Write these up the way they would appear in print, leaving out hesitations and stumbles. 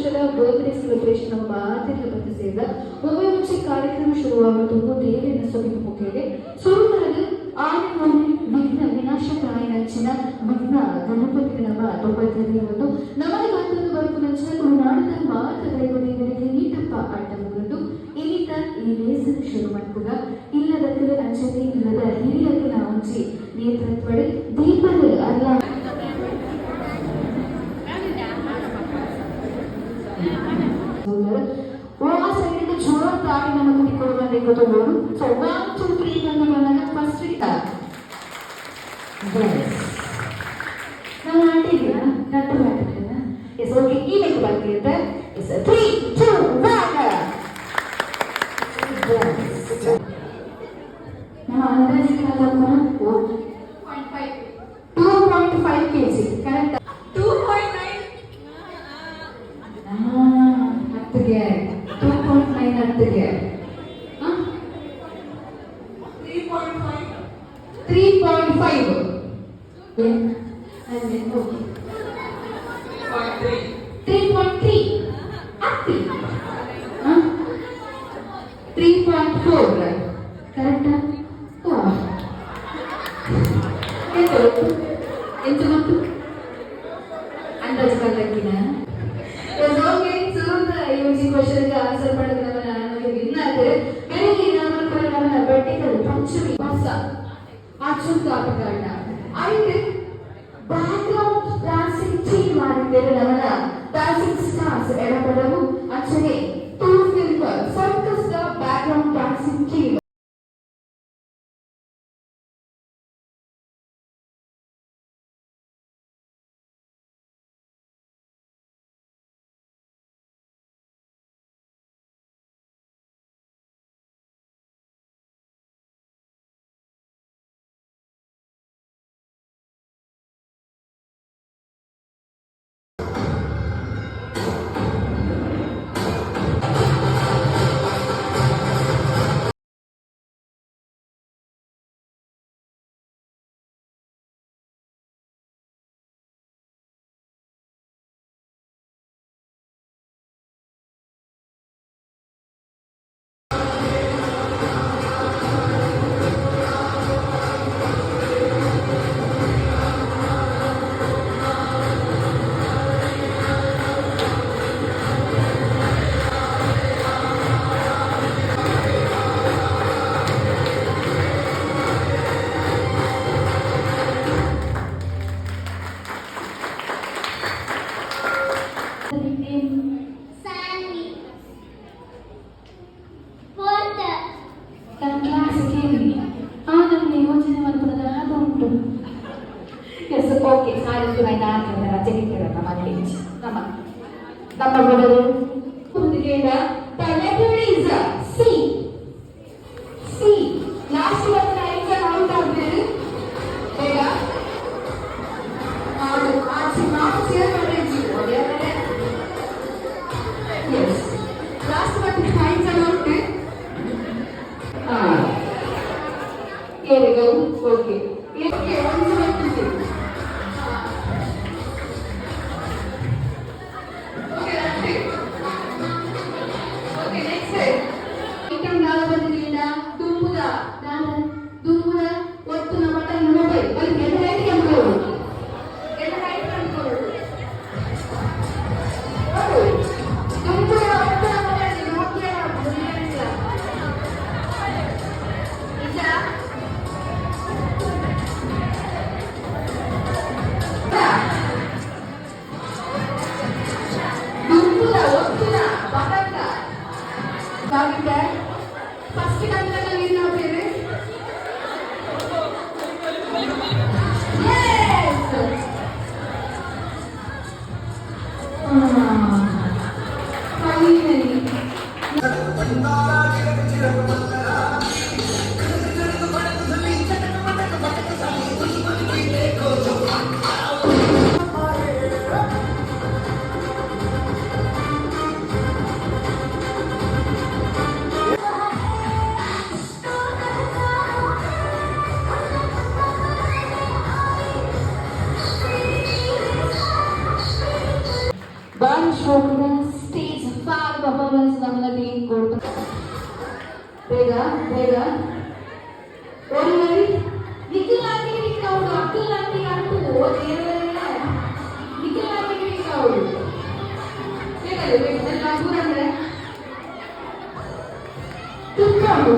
ವರ್ಷದ birthday celebration ನಮ್ಮ ಮಾತಿನ ಬಂದು ಸೇರಿದ ಒಮ್ಮೆ ಮುಂಚೆ ಕಾರ್ಯಕ್ರಮ ಶುರುವಾಗುವುದು. ದೇವಿನ ಸೊಗಿನ ಮುಖೇನೆ ಸುರುನಾದ ಆನೆ ಮೊನ್ನೆ ವಿಘ್ನ ವಿನಾಶಕಾಯನಂಚಿನ ವಿಘ್ನ ಗಣಪತಿ ನಮ್ಮ ತೊಂಬತ್ತನೇ ಒಂದು ನಮನ ಗಾತ್ರದ ಬರುಪುನಂಚಿನ ತುಳುನಾಡಿನ ಮಾತ ದೈವ ದೇವರಿಗೆ ನೀಟಪ್ಪ ಅಡ್ಡ ಮೂರದು ಇನ್ನಿತ ಈ ಲೇಸನ ಶುರು ಮನ್ಪುಗ. ಇಲ್ಲದಕ್ಕಲು ಅಂಚನೆ ಇಲ್ಲದ ಹಿರಿಯಕ್ಕನ ಒಂಜಿ ನೇತೃತ್ವಡ್ ದೀಪದ ಅಲ್ಲ. ಆ ಸೈಡ್ ಜೋರ ದಾಡಿ ನಮಗೆ ತಿಕ್ಕೊಡು ಗೊತ್ತೋಗೋರು. ಸೊ ಒನ್ ಟೂ ತ್ರೀ ನನ್ನ ಬಂದಾಗ ಫಸ್ಟ್. ನಾವು ಆಟಿದ್ದೀರಾ? ನಟ್ಟು ಮಾಡ್ತಿದ್ದೀರಾ? Yes, okay. ಈ ಬೇಕು ಬರ್ತಿರುತ್ತೆ. Yes, three, two, one. ನಮ್ಮ ಅಂದಾಜಿಗೆ 2.5 kg, correct? 2.9. ಹತ್ತಿಗೆ 2.9, ಹತ್ತಿಗೆ. 3.5. 3.5 ಅಲ್ಲೇ, ಓಕೆ. 3.3. 3.3 ಹತ್ತಿ. 3.4, ಕರೆಕ್ಟಾ? ಎಂತ ಗೊತ್ತು? ಎಂತ ಗೊತ್ತು? ಅಂದಾಜು ಕಲ್ಲಕ್ಕಿನ. ಓಕೆ, ಸುರುತ ಈ ಒಂಜಿ ಕ್ವಶನ್ ಆನ್ಸರ್ ಪಡೆದ ನಮ್ಮ ನಮಗೆ ವಿನ್ ಆಗ್ತಾರೆ. ಬೆಳಿಗ್ಗೆ ನಮ್ಮ ಕೂಡ ನಮ್ಮ ಬಟ್ಟೆಗಳು ಪಂಚಮಿ ಹೊಸ ಆಚುಂಕ ಆಟಗಾರನ ಐದು ಬ್ಯಾಕ್ ಗ್ರೌಂಡ್ ಡ್ಯಾನ್ಸಿಂಗ್ ಟೀಮ್ ಮಾಡಿದ್ದೇವೆ. ನಮ್ಮನ ಡ್ಯಾನ್ಸಿಂಗ್ ಸ್ಟಾರ್ಸ್ ಎಡಪಡವು ಅಂಚನೆ two film circus back ground dancing team. Sanvi. Fourth. ತನ್ನ ಕ್ಲಾಸ್ ಕೇಳಿ ಆ ನಮ್ಗೆ ಯೋಚನೆ ಮಾಡ್ಕೊಳ್ಳೋದು ಅದು ಉಂಟು. S, okay. ಸಾರಿ, ನಾನು ರಜೆ ನಮ್ಮ ನಮ್ಮ ನಮ್ಮ ಬಡವರು. The letter is C. C. Last ಬರ್ತದೆ. ಐದು ಜನ ಔಟ್ ಆಗ್ಬೇರು ಬೇಗ. ಹೌದು, ಆಚೆ ಮಾತು ಚೇರ್ ಮಾಡಿ. ಎಸ್, ಲಾಸ್ಟ್ ಬರ್ತದೆ. ಐದು ಜನ ಉಂಟು. ಹಾ. Here we go. Okay. Okay, ಒಂದು ಬರ್ತಿದೆ. Okay, that's it. Okay, next. Item ದಾದ ಬಂದಿದ್ದೀನ? ದುಂಬುದ ದಾದ? ದುಂಬುದ ಒತ್ತುನ ಬಟನ್ ಮೊಬೈಲ್ ಅಲ್ಲಿ ಎಲ್ಲ ಹೈಟ್ ಕಂಡುಕೊಳ್ಳೋದು, ಎಲ್ಲ ಹೈಟ್ ಕಂಡುಕೊಳ್ಳೋದು. ದುಂಬುದ ಒತ್ತುನ ಮೊಬೈಲ್ ನೋಕಿಯಾ ನಿಜ. ದುಂಬುದ ಒತ್ತುನ ಬಟನ್ ಆಗಿದ್ದೆ. ಫಸ್ಟ್ ಕನ್ನಡ ವಿನ್ ಆಗ್ತೇವೆ. Yes! Finally. ಬಾಕಿ ಬಾರಿ ಶೋಕುದ ಸ್ಟೇಜ್ ಫಾರ್ ಪರ್ಫಾರ್ಮೆನ್ಸ್ ನಮ್ಮನ್ನ ಟೀಮ್ ಕೊಡ್ತು. ಬೇಗ ಬೇಗ ಓಡಿ ಓಡಿ. ನಿಖಿಲ್ ಆಂಟಿಗೆ ನಿಕ್ಕೌಡು, ಅಖಿಲ್ ಆಂಟಿಗೆ ಅಂಟು. ಓ ದೇವರೇ, ನಿಖಿಲ್ ಆಂಟಿಗೆ ನಿಕ್ಕೌಡು. ಬೇಗ ಬೇಗ, ಎಲ್ಲ ದೂರ ಅಂದ್ರೆ ತಿಕ್ಕಾಡು.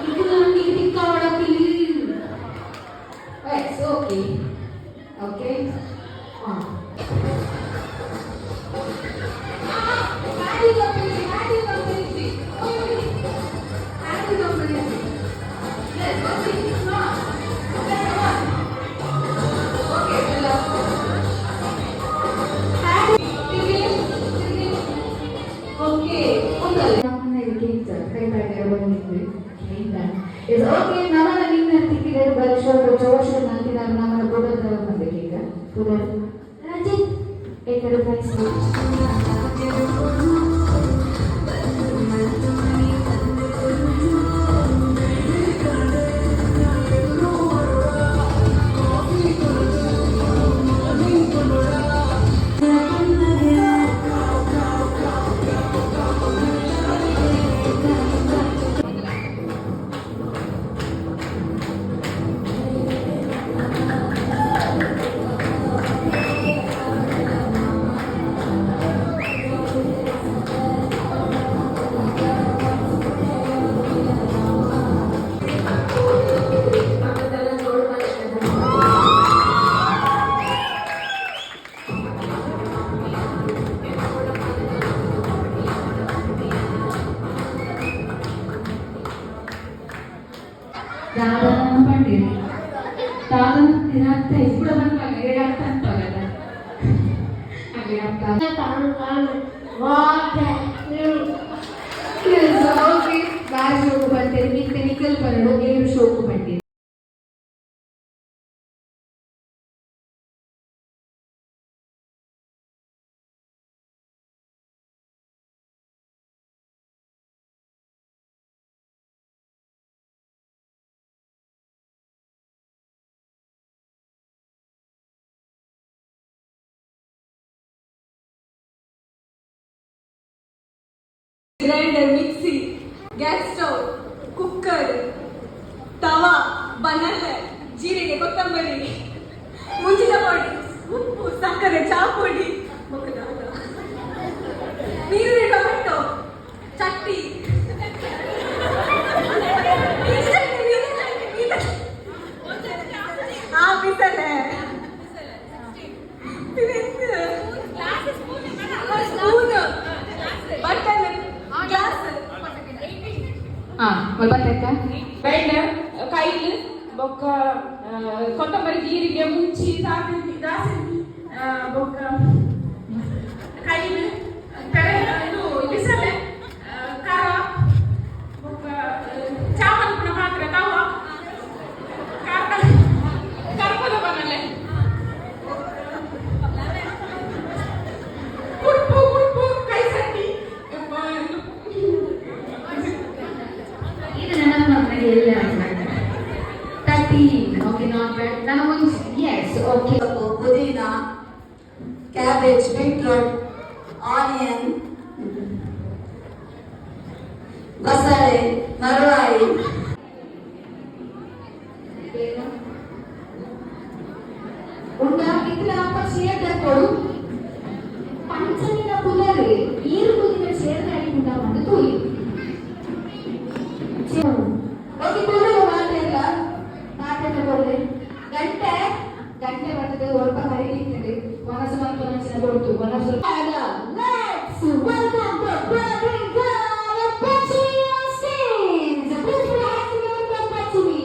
ನಿಖಿಲ್ ಆಂಟಿಗೆ ತಿಕ್ಕಾಡು ಅಖಿಲ್. Yes, okay okay. ಹಾಂ, handy company, handy company, handy company. Yes, okay. Come on. Okay, ಎಲ್ಲ. ಹ್ಯಾಂಡಿ, ತಿರುಗಿ, ತಿರುಗಿ. ಓಕೆ, ಒಂದಲ್ಲ. Yes, okay. ನಮ್ಮನ್ನ ನಿನ್ನ ತಿಕ್ಕಿದರೆ ಬರೀ ಶೋಕ ಚೋಶ ನಂತಿನ ನಮ್ಮನ್ನ ಪುದರ್ ಬಂದಿದೆ ಈಗ. ಪುದರ್? ರಂಜಿತ್. ಏಕಡೆ ಪ್ರೈಸ್. ದಾದನ ಪಂಡಿತ್ ದಾದನ ಅರ್ಥ ಕೂಡ ಬಂದಾಗ ಎರಡು ಅರ್ಥ ಅನ್ಪಾಗಲ್ಲ ಹಾಗೆ ಅರ್ಥ. ಓಕೆ, ಬಾರಿ ಶೋಕು ಬಂತೇನೆ. ಮಿತ್ತೆ ನಿಖಲ್ ಬರಡು ಏಳು ಶೋಕು ಬಂದಿದೆ. Grinder, mixie, gas stove, cooker, ತವಾ, ಬನಲೆ, ಜೀರಿಗೆ, ಕೊತ್ತಂಬರಿ, ಮುಂಚಿನ ಪೊಡಿ, ಉಪ್ಪು, ಸಕ್ಕರೆ, ಚಾ ಪುಡಿ, ಮೊಕ್ಕದಾದ ನೀರುಳ್ಳಿ, ಟೊಮೆಟೊ, ಚಟ್ನಿ, ನೀರು ಚಟ್ನಿ, ನೀರು ಚಟ್ನಿ, ನೀರು ಚಟ್ನಿ. ಆ ಬಿಸಲೆ ಸ್ಪೂನ್, ಬಟನ್, ಗ್ಲಾಸ್. ಹಾ, ಬರ್ತಕ್ಕ. ಬೆಂಡೆ, ಕೈಲ್, ಬೊಕ್ಕ ಕೊತ್ತಂಬರಿ, ಜೀರಿಗೆ, ಮುಂಚಿ, ಸಾಸಿವೆ, ದಾಸಂಗಿ, ಬೊಕ್ಕ ಕೈಲ್, ಪೆರೆ, ಇದು ಬಿಸಲೆ, ಖಾರ, ಬೊಕ್ಕ ಚಾಮನ್ ಪುನ ಪಾತ್ರೆ, ತವ, ಕರ್ಪದ ಬನಲೆ, ಕುಡ್ಪು, ಕುಡ್ಪು, ಕೈ ಸಟ್ಟಿ, ಇದು. ಇದು ನನ್ನ ಮಕ್ಕಳಿಗೆ ಎಲ್ಲ. 13. Okay, not bad. ನಾನು ಒಂದು, ಎಸ್, ಓಕೆ. ಪುದೀನ, ಕ್ಯಾಬೇಜ್, ಬೀಟ್ರೂಟ್, ಆನಿಯನ್, ಬಸಳೆ, ಮರವಾಯಿ. ಬೇಗ ಉಂಡ ಇತ್ರ ಅಪ್ಪ ಚೇರ್ ತಕ್ಕೊಡು. ಪಂಚಮಿನ ಪುದರ್ ಈರು ಕುದಿನ ಚೇರ್ ಅಡಿ ಉಂಡ ಬಂದು ತೂಯಿ. ಓಕೆ, ಕೊಡು. ಮಾತೆಲ್ಲ ಮಾತೆಲ್ಲ ಕೊಡ್ಲಿ. ಗಂಟೆ ಗಂಟೆ ಬರ್ತದೆ. ಒಲ್ಪ ಕರೀಲಿಕ್ಕೆ ಮನಸ್ಸು ಮನ್ಪು ಕೊಡ್ತು ಮನಸ್ಸು. Let's welcome the brother girl of Panchami on stage. Please put your hands together for Panchami.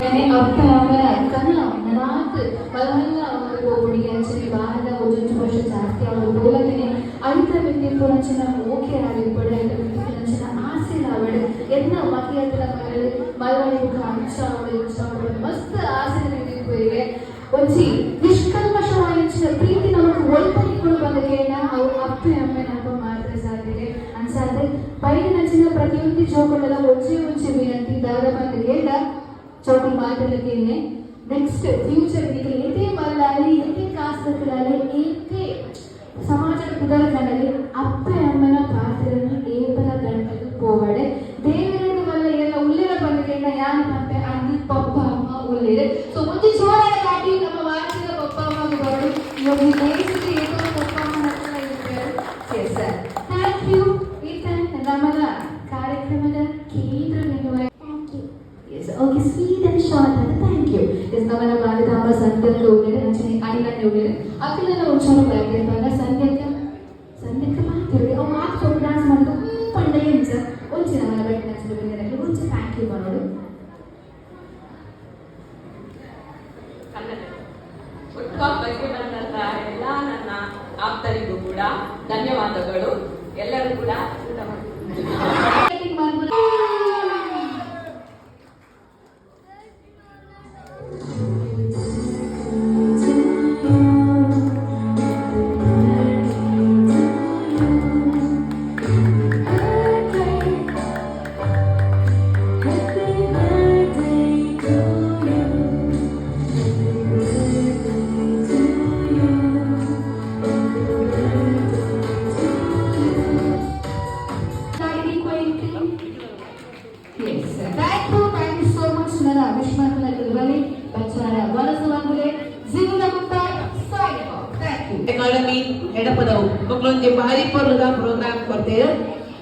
ಲೆಕ್ಕನೆ ಅಪ್ಪ ಅಮ್ಮನ ಕನ ನನಾತ್ ಮಲ್ಲ ಪೋಪುಡಿಗೆ ಅಂಚನೆ ಬಾರದ ಒಂಜೊಂಜಿ ವರ್ಷ ಜಾಸ್ತಿ ಅವಳು ಬೋಲಕನೆ ಐತ ಮಿತ್ತಿಪ್ಪುನಂಚಿನ ಓಕೆ ಆದಿಪ್ಪಡು, ಐತ ಮಿತ್ತಿಪ್ಪುನಂಚಿನ ಆಸೆ ಆವಡು, ಎನ್ನ ಮಹಿಯತ್ರ ಮಗಳು ಮಲ್ವಾಡಿ ಬುಕ್ಕ ಅಂಚ ಅವಳು, ಇಂಚ ಅವಳು, ಮಸ್ತ್ ಆಸೆ ಇಪ್ಪುಗೆ. ಒಂಜಿ ನಿಷ್ಕಲ್ಮಶವಾయింಚಿನ ಪ್ರೀತಿ ನಮಕ್ ಒಲ್ಪ ನಿಕ್ಕುಡು ಬಂದಕೇನ ಅವು ಅಪ್ಪೆ ಅಮ್ಮನ ಅಪ್ಪ ಮಾತ್ರ ಸಾಧ್ಯತೆ ಅನ್ಸಾದೆ. ಪೈರಿನಂಚಿನ ಪ್ರತಿಯೊಂದು ಜೋಕುಲೆಲ ಒಂಜೇ ಒಂಜಿ ವಿನಂತಿ ದಾದ ಪಂದ್ ಕೇಂಡ, ಜೋಕುಲು ಮಾತೆರ್ಲಾ ನೆಕ್ಸ್ಟ್ ಫ್ಯೂಚರ್ ನಿಕುಲು ಏತೇ ಮಲ್ಲಾಲಿ, ಏತೇ ಕಾಸು ದಕ್ಕಲಾಲಿ, ಏತೇ ಸಮಾಜದ ಪುದರ್ ಕನಲಿ, ಅಪ್ಪೆ ಅಮ್ಮನ ಪಾತ್ರನ ಏಪಲ ಗಂಟಲು ಪೋವಡೆ. ದೇವರನ್ನು ಮಲ್ಲ ಎಲ್ಲ ಉಲ್ಲೇರ ಬಂದ ಯಾನ್ ಪನ್ಪೆ ಅಂದಿ ಪಪ್ಪ ಅಮ್ಮ ಉಲ್ಲೇರೆ. ಸೊ ಒಂಜಿ ಜೋರಾದ ದಾಟಿ ನಮ್ಮ ವಾರ್ಷಿಕ ಪಪ್ಪ ಅಮ್ಮಗೆ ಬರಡು. ಇವಾಗ ಲೇಸಿಗೆ ಏತೋ ಪಪ್ಪ ಅಮ್ಮನ ಇರ್ತಾರೆ. Yes sir, thank you. ಈತನ್ ನಮ್ಮನ ಕಾರ್ಯಕ್ರಮದ ಕೇಂದ್ರ ಬಿಂದುವ. Thank you. Yes, okay, sweet and short and thank you. Yes, ನಮ್ಮನ ಬಾಲಧಾಮ ಸಂಧ್ಯಕ್ಕ ಉಳ್ಳೇರು, ಅಂಚನೆ ಅನಿಲನ್ನ ಉಳ್ಳೇರು. ಅಖಿಲನ ಒಂಚೂರು ಬರ್ತಿರ್ಬಾಗ ಸಂಧ್ಯಕ್ಕ ಸಂಧ್ಯಕ್ಕ ಮಾತಿರು ಅವು ಮಾತು ಸ್ವಲ್ಪ ಡಾನ್ಸ್ ಮಾಡೋದು ಪಂಡ ಎಂಚ ಒಂಚಿ ನಮ್ಮನ ಬೆಟ್ಟಿನ ಬಂದಿರಲಿ ಒಂಚಿ thank you ಮಾಡೋದು. ಕನ್ನಡ ಹುಟ್ಟುಹಬ್ಬಕ್ಕೆ ಬಂದಂತ ಎಲ್ಲ ನನ್ನ ಆಪ್ತರಿಗೂ ಕೂಡ ಧನ್ಯವಾದಗಳು. ಎಲ್ಲರೂ ಕೂಡ ಊಟ ಮಾಡಿ. Happy birthday to you. Happy birthday to you. Happy birthday to you. Yes, thank you, thank you so much. ನನ್ನ ವಿಶ್ ಮಾಡ್ಕೊಂಡು ಬನ್ನಿ ಬಚ್ಚಾರ ವಲಸು ಬಂಗುಲೆ ಜೀವನ ಮುಕ್ತಾಯ signing off. Thank you. Academy Edapadavu ಮೊಕ್ಲೊಂಜಿ ಭಾರಿ ಪೊರ್ಲುದ ಪ್ರೋಗ್ರಾಮ್ ಕೊರ್ತೇರು.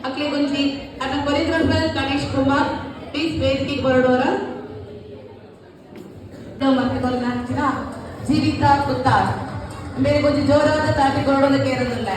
ಅಕ್ಲೆಗೊಂಜಿ ಅನ್ನ ಕೊರಿಯೋಗ್ರಾಫರ್ ಗಣೇಶ್ ಕುಮಾರ್ ಪ್ಲೀಸ್ ವೇದಿಕೆಗೆ ಬರೋಡೋರ. ಮತ್ತೆ ಕೊರ್ನಾಂಚಿನ ಜೀವಿತಾ ಕುತ್ತಾರ್ ಮೇರೆ ಕೊಂಚ ಜೋರಾದ ತಾಟಿ ಕೊರಡೋದಕ್ಕೆ ಇರೋದಿಲ್ಲ.